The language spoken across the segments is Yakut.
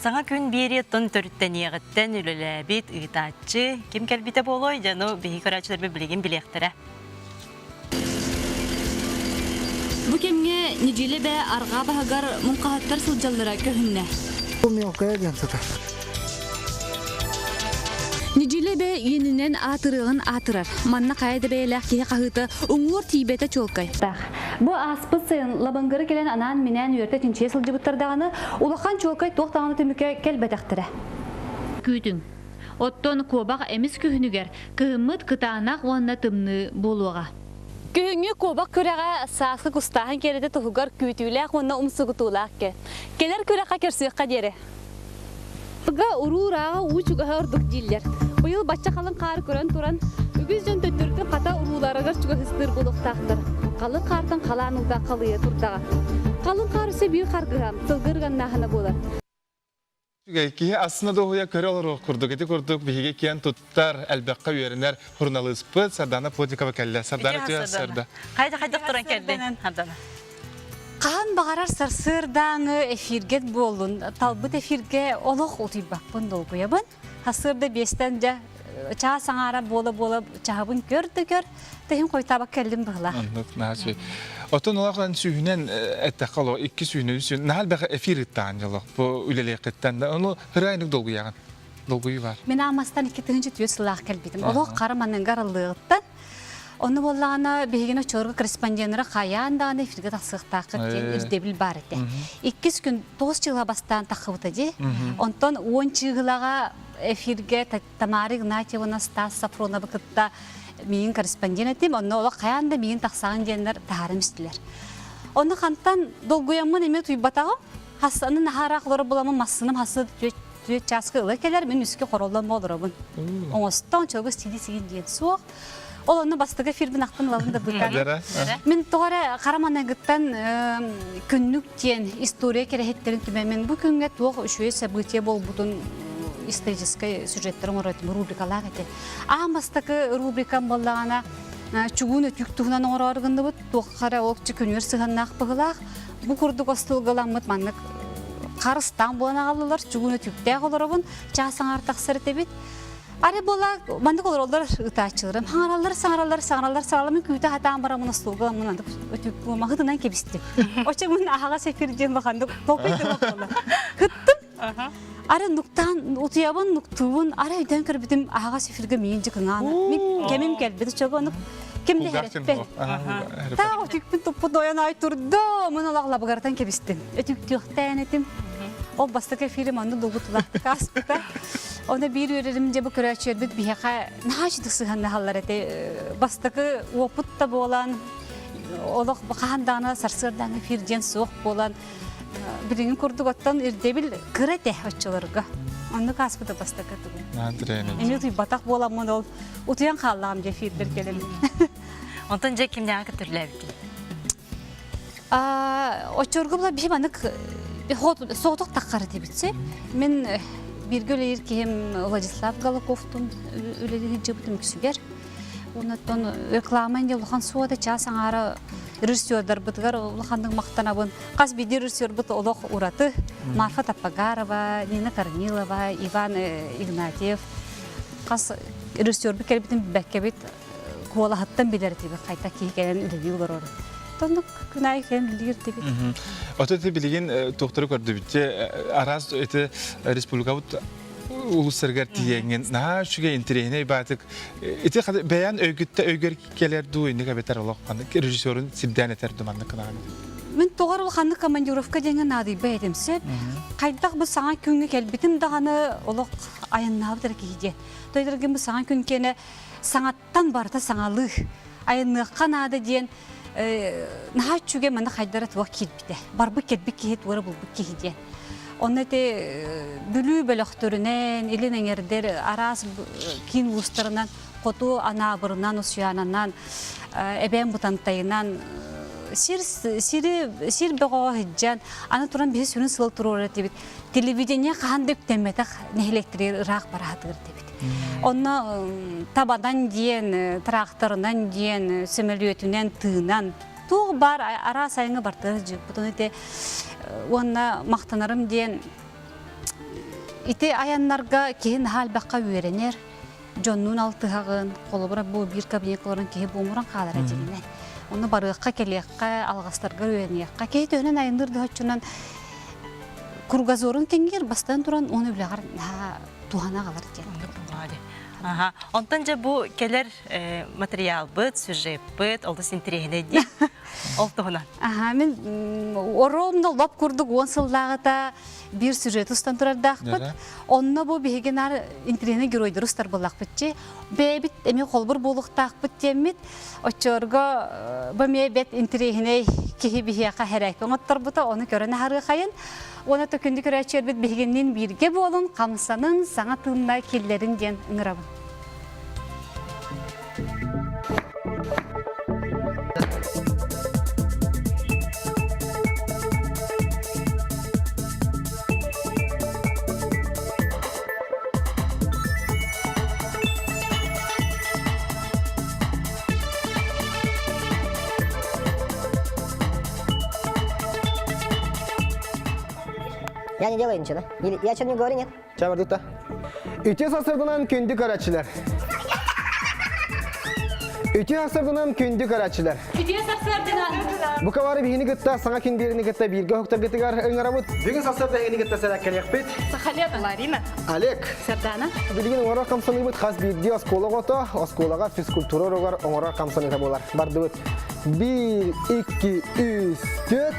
Саҥа күн биэрии оттон төрүттэниэҕиттэн үлэлээбит ыытааччы ким кэлбитэ буолуой? Дьэ, биһиги көрөөччүлэрбит билигин билиэхтэрэ. Бу кэмҥэ Ньидьили эбэ арҕаа баһыгар муҥхаһыттар сылдьаллара көһүннэ. Бу мелкая диэн сытар. Ньидьили эбэ иэнинэн аатырыаҕын аатырар. Манна хайа да бэйэлээх киһи хаһыыта уҥуор тиийбэтэ чуолкай. Бу ааспыт сайын Лабыҥгыры кэлэн анаан-минээн үөртэ чинчийэ сылдьыбыттар даҕаны, улахан чуолкай туох даҕаны түмүкэ кэлбэтэхтэрэ. Күүтүҥ. Оттон куобах эмис күһүнүгэр кыһыммыт кытаанах уонна тымныы буолуоҕа. Күһүҥҥү куобах күрэҕэ сааскы кустааһын кэрэтэ туһугар күүтүүлээх уонна умсугутуулаах кэ. Кэлэр күрэххэ көрсүөххэ диэри. Ыга уруу ырааҕа уу чугаһа ордук дииллэр. Быйыл бачча халыҥ хаары көрөн туран, үгүс дьон төттөрүтүн хата урууларыгар чугаһыстыыр буолуохтаахтар. Халыҥ хаартан халаан уута халыйа турдаҕа. Халыҥ хаар өссө биир харгыһа, сылгы ырыганнааһына буолар. Үчүгэй киһи астына дуоһуйа көрө олоруох курдук. Ити курдук биһиги киэн туттар, элбэххэ үөрэнэр суруналыыспыт Сардана Плотникова кэллэ. Сардана үтүө сарда. Хайда хайдах туран кэллин, Сардана? Хаһан баҕарар сарсыардааҥы эфиргэ буоллун, талбыт эфиргэ олох утуйбаппын долгуйабын. Сарсыарда биэстэн дьэ чаас аҥаара буола-буола чаһыбын көр да көр, тэһин хойутаабак кэллим быһыла. Оннук наһаа үчүгэй. Оттон улахан сүүһүнэн эттэххэ олох икки сүүһүнэн үс наһаа элбэх эфир ыттаан дьолох бу үлэлиэххиттэн да ону ырайнык долгуйаҕын. Долгуйуу бар. Мин аамастан 2004 сыллаах кэлбитим. Олох хара маныгар арыллыаҕыттан Онно буоллаҕына биһигини оччолорго корреспонденнары хайаан даҕаны эфиргэ тахсыахтааххыт диэн ирдэбил баар этэ. Иккис күн тоҕус чыыһыла бастаан таххыбыта дии. Онтон уон чыыһылаҕа эфиргэ Тамара Игнатьевна Стас Сафроновы кытта миигин корреспондент этим. Онно олох хайаан да миигин тахсаҕын диэннэр таһааран истилэр. Онно хантан долгуйаммын эмиэ утуйбатаҕым. Хасаны наһаараах олорор буоламмын массыынам хассы түөрт чааска ыла кэлэр, мин үскэ хороллон олоробун. Оҥостон чогус сиди-сигин диэн суох. Ол онно бастакы эфирбин ахтан ылабын да быыкаан. Мин тоҕо эрэ хара маныгыттан күннүк диэн история кэрэһиттэрин түмэммин бу күҥҥэ туох үчүгэй событие буолбутун историческай сюжеттар оҥоротум рубрикалаах этэ. Аан бастакы рубрикам буоллаҕына чугуун өтүүк туһунан оҥороору гынныбыт туохха эрэ ол күнүөр сыһыаннаах быһылаах бу курдук остуолгаламмыт маннык харыстаан буолан аҕаллылар чугуун өтүүктээх олоробун чаас аҥаар тахсар этибит Ары буола маннык олороллор ытааччыларым хаҥараллар саҥараллар саҥараллар саҥараллар күүтэ хатаан бараммын остуолга мун андык өтүүк махытынан кэбистим. Оччо мун аһаҕас эфир диэн бахандык толкуй буола. Хыттым. Ары нуктаан утуйабын нуктуубун ары өйдөөн көрбүтүм аһаҕас эфиргэ миин дьыкыҥаана. Мин кэмим кэлбит оччого онук ким да хэрэппэт. Таа өтүүкпүн туппут ойон ай турду. Мун олох лабыгартан кэбистим. Өтүүктүөхтээн этим. Ол бастакы эфирим онну долгутулаахтык ааспыта. Оны биир үөрэрим дьэ бу көрөөччүлэрбит биһиэхэ наһаа үчүгэй сыһыаннаһаллар этэ. Бастакы уопут да буолан, олох хаһан даҕаны сарсыардааҥы эфир диэн суох буолан, билигин курдук оттон ирдэбил кыра этэ оччолорго. Оннук ааспыта бастакы тугун. Эмиэ утуйбатах буоламмын ол утуйан хааллаҕым дьэ эфирдэр кэлэн. Онтон дьэ кимнээҕи көтүрлээбитий? Оччорго була биһи манык соҕотох таххар этибит сөп. Мин бииргэ үлэлиир киһим Владислав Голоковтун үлэлии сылдьыбытым үксүгэр. Оннуттан реклама инде улахан суода час аҥаара режиссердарбытыгар улаханнык махтанабын. Хас биирдии режиссербут олох ураты. Марфа Таппагарова, Нина Корнилова, Иван Игнатьев. Хас режиссербут кэлбитин билбэккэбит куолаһыттан билэр этибит хайта киһи кэлэн үлэлии олорор. Тоннук күн аайы кэлэн үлэлиир этибит. Ото ити билигин туохтары көрдүбүт араас ити республикабыт улуустарыгар тиийэҥҥин наһаа үчүгэй интэриэһинэй баатык ити бэйэн өйгүттэ өйгөр кэлэр дуу инник эбэтэр олох режиссерун сирдээн этэр дуу маннык гынаҕын Мин тоҕор улаханнык командировка диэҥҥэ наадыйбай этим сөп. Хайдах бу саҥа күҥҥэ кэлбитим даҕаны олох айаннаабыт эрэ киһи диэн. Тойдоргин бу саҥа күн киэнэ саҥаттан барыта саҥалыы айанныахха наада диэн наһаа үчүгэй манна хайдара туох киирбитэ барбыт кэлбит киһи туора булбут киһи диэн онно ити Бүлүү бөлөхтөрүнэн илин эҥэрдэр араас киин улуустарынан хоту Анаабырынан Усуйаананан Эбээн Бытантайынан сир сири сир бөҕөҕө сылдьан аны туран биһи сүрүн сыал туруорар этибит телевидение хаһан да үктэммэтэх нэһилиэктэригэр ыраах бараатыгар этибит Онно табанан диэн, тракторынан диэн, сөмөлүөтүнэн тыынан туох баар араас айаҥҥа бартыгар сылдьыбыппыт. Ону ити уонна махтанарым диэн Ити айаннарга киһи наһаа элбэххэ үөрэнэр, дьоннуун алтыһаҕын, холобура бу биир кабинекка олорон киһи буомуран хаалара дьиҥинэн. Онно барыахха, кэлиэххэ, алҕастарга үөрэниэххэ. Киһи төһөнөн айанныыр да оччонон кругозорун кэҥиир, бастаан туран уонна үлэҕэр наһаа туһана аҕалар диэн. Аха. Онтон дьэ бу кэлэр материалбыт, сюжеппыт олус интэриэһинэй дии. Ол туһунан. Аха, мин оруомна лоп курдук уон сыллааҕыта биир сюжет устан турардаахпыт. Онно бу биһиги наар интэриэһинэй геройдары устар буоллахпытчы. Бэйэбит эмиэ холбур буолуохтаахпыт диэммит. Оччорго бу эмиэ бэт интэриэһинэй киһи биһиэхэ хэрээккэ оҥотторбута, ону көрөн аһарыахайын. Уонна күндү көрөөччүлэрбит биһигинниин бииргэ буолун, хамсанын, саҥа тыынна киллэрин диэн ыҥырабын. Я не делаю ничего, да? Или я что не говорю, нет? Чабардыта. Үтүө сарсыарданан күндү көрөөччүлэр. Үтүө сарсыарданан күндү көрөөччүлэр. Үтүө сарсыарданан. Бука бары биһини кытта саҥа күн биэриини кытта бииргэ уһуктаргытыгар ыҥырабыт. Бүгүн сарсыарда эһигини кытта сэрээккэлиэхпит. Сахалена. Ларина. Олег. Сардана. Билигин оҥорор хамсаныыбыт хас биирдии оскуола оҕото оскуолаҕа физкультура уруогар оҥорор хамсаныыта буолар. Бардыбыт. Биир, икки, үс, түөрт.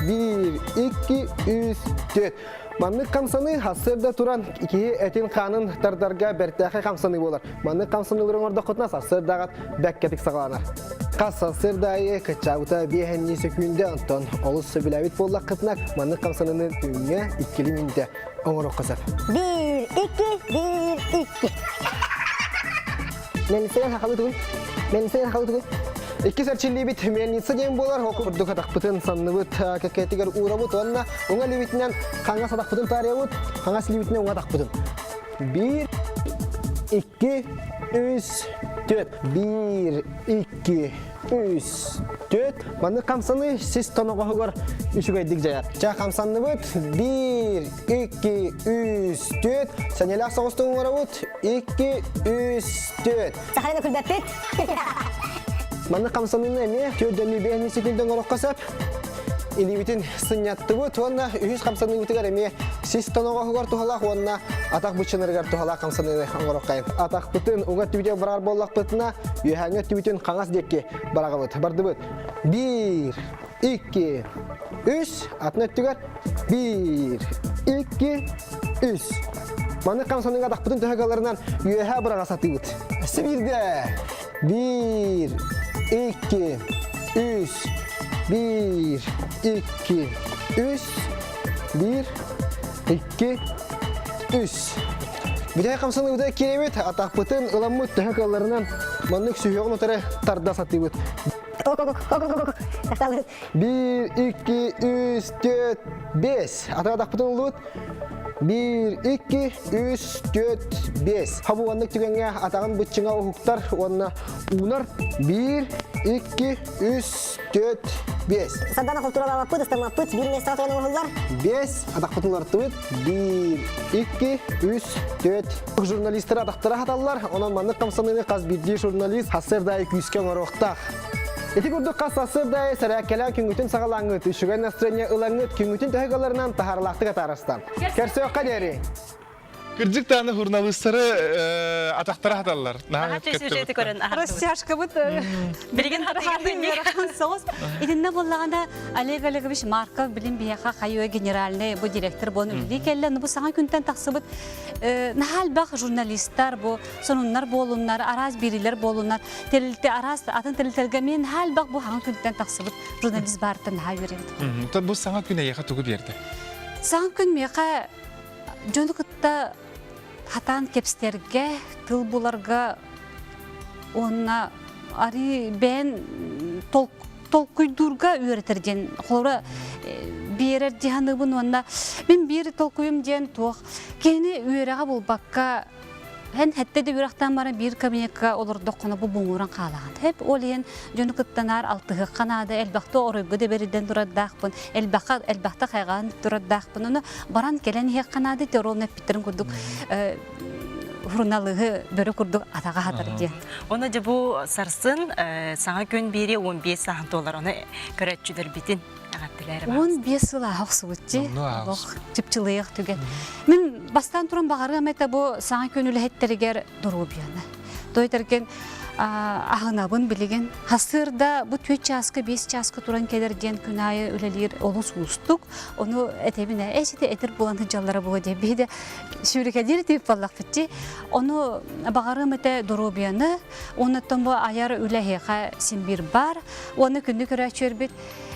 Биир, икки, үс, түөрт. Маннык хамсаныы сарсыарда туран киһи этин-хаанын тардарга бэртээхэй хамсаныы буолар. Маннык хамсаныылары оҥордоххутуна сарсыардаҕат бэккэтик саҕаланар. Хас сарсыарда аайы кыччаабыта биэһэннии сөкүүндэ, онтон олус сөбүлээбит буоллаххытына маннык хамсаныыны күҥҥэ иккили мүнүүтэ оҥоруохха сөп. Биир, икки, биир, икки. Мельницадан хахалы тугуй? Мельницадан хахалы тугуй? Иккис эрчиллиибит мельница диэн буолар. Ол курдук атахпытын санныбыт кэккэтигэр уурабыт уонна уҥа илиибитинэн хаҥас атахпытын таарыйабыт, хаҥас илиибитинэн уҥа атахпытын. Биир, икки, үс, түөрт. Биир, икки, үс, түөрт. Маннык хамсаныы сис тоноҕоһугар үчүгэйдик дьайар. Чэ, хамсанныбыт. Биир, икки, үс, түөрт. Сэнэлээх соҕустук оҥоробут. Икки, үс, түөрт. Сахалина күлбэппит. Маннык хамсаныыны эмиэ түөрдөнүү биэһини секунда оҥороххо сөп. Илиибитин сынньаттыбыт уонна үһүс хамсаныыбытыгар эмиэ сис тоноҕоһугар туһалаах уонна атах быччынарыгар туһалаах хамсаныыны оҥороххайын. Атахпытын уҥа өттүбүтүгэр барар буоллахпытына, үөһээҥҥи өттүбүтүн хаҥас диэки бараҕабыт. Бардыбыт. Биир, икки, үс, атын өттүгэр биир, икки, үс. Маннык хамсаныыга атахпытын төһө кыалларынан үөһээ быраҕа сатыыбыт. Өссө биирдэ. Биир, икки, үс, биир, икки, үс, биир, икки, үс. Бүтэһик хамсаныыбытыгар киирэбит, атахпытын ыламмыт төһө кыалларынан маннык сүһүөҕүн утары тарда сатыыбыт. Биир, икки, үс, түөрт, биэс. Аты атахпытын ыллыбыт. Биир, икки, үс, түөрт, биэс. Хабы уоннык түгэҥҥэ атаҕын быччыҥа уһуктар уонна уунар. Биир, икки, үс, түөрт, биэс. Сардана култууралаабаппыт, ыстаммаппыт, биир миэстэҕэ туран оҥоһуллар. Биэс, атахпытын уларыттыбыт. Биир, икки, үс, түөрт. Журналистар атахтара хаталлар, онон маннык хамсаныыны хас биирдии журналист сарсыарда аайы күүскэ оҥоруохтаах. Ити курдук хас сарсыарда аайы сэрээккэлээн күҥҥүтүн саҕалааҥҥыт, үчүгэй настроение ылаҥҥыт, күҥҥүтүн төһө галарынан таһаарылаахтык атаарастан. Көрсүөххэ диэри! Кырдьык даҕаны журналистары атахтара хаталлар. Наһаа сюжети көрөн Растяжкабыт Билигин соҕус. Итиннэ буоллаҕына Олег Олегович Марков билин биһиэхэ хайыа генеральный бу директор буолан үлэлии кэллэ. Ну бу саҥа күнтэн тахсыбыт наһаа элбэх журналистар бу сонуннар буолуннар, араас биэриилэр буолуннар, тэрилтэ араас атын тэрилтэлэргэ мен наһаа элбэх бу саҥа күнтэн тахсыбыт журналист баартан наһаа үөрэбит. Бу саҥа күн эйиэхэ тугу биэрдэ? Саҥа күн миэхэ дьону кытта хатаан кэпсэтэргэ, тыл буларга уонна арыы бэйэн толкуйдуурга үөрэтэр диэн холобура биэрэр дии саныыбын уонна мин биир толкуйум диэн туох киһини үөрэҕэ булбакка. Эн хэттэ да үөрэхтээн баран биир кабинекка олордоххуна бу буҥууран хаалаҕын. Хэп ол иһин дьону кыттанаар алтыһыахха наада, элбэхтэ оройго да бэридэн турардаахпын, элбэххэ элбэхтэ хайҕаан турардаахпын. Ону баран кэлэн иһиэххэ наада, ити ровно эппиттэрин курдук журналыһы бөрө курдук атаҕа хатар диэн. Оны дьэ бу сарсын саҥа күн биири 15 сааһын туолар. Ону көрөөччүлэрбитин эҕэрдэлээр 15 сыл ааһа охсубут дии. Олох чыпчылыйах түгэн. Мин бастаан туран баҕарыам этэ бу саҥа күн үлэһиттэригэр доруобуйаны. Тойтэрген аһынабын билигин. Хасырда бу 4 чааска 5 чааска туран кэлэр диэн күн аайы үлэлиир олус уустук. Ону этэбин ээ, эсите этер буолан сылдьаллара буолуо диye. Биһи де сүүрүкэлиир тип буоллахпыт дии. Ону баҕарыам этэ доруобуйаны, оннуттан бу айар үлэ эһиэхэ син биир бар. Уонна күндү көрөөччүлэрбит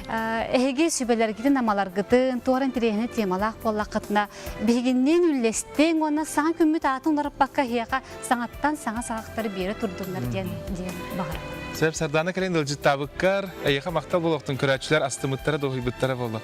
эһиги сүбэлэргитин, амаларгытын, туора интэриэһинэй темалаах буоллаххытына, биһигинниин үллэстиҥ уонна саҥа күммүт аатын уларыппакка эһиэхэ саҥаттан саҥа саҕахтары биэрэ турдуннар диэн диэн баҕарабын. Сөп, Сардаана кэлин ыалдьыттаабыккар, эйиэхэ махтал буолуохтун көрөөччүлэр астымыттара, дуоһуйбуттара буолла.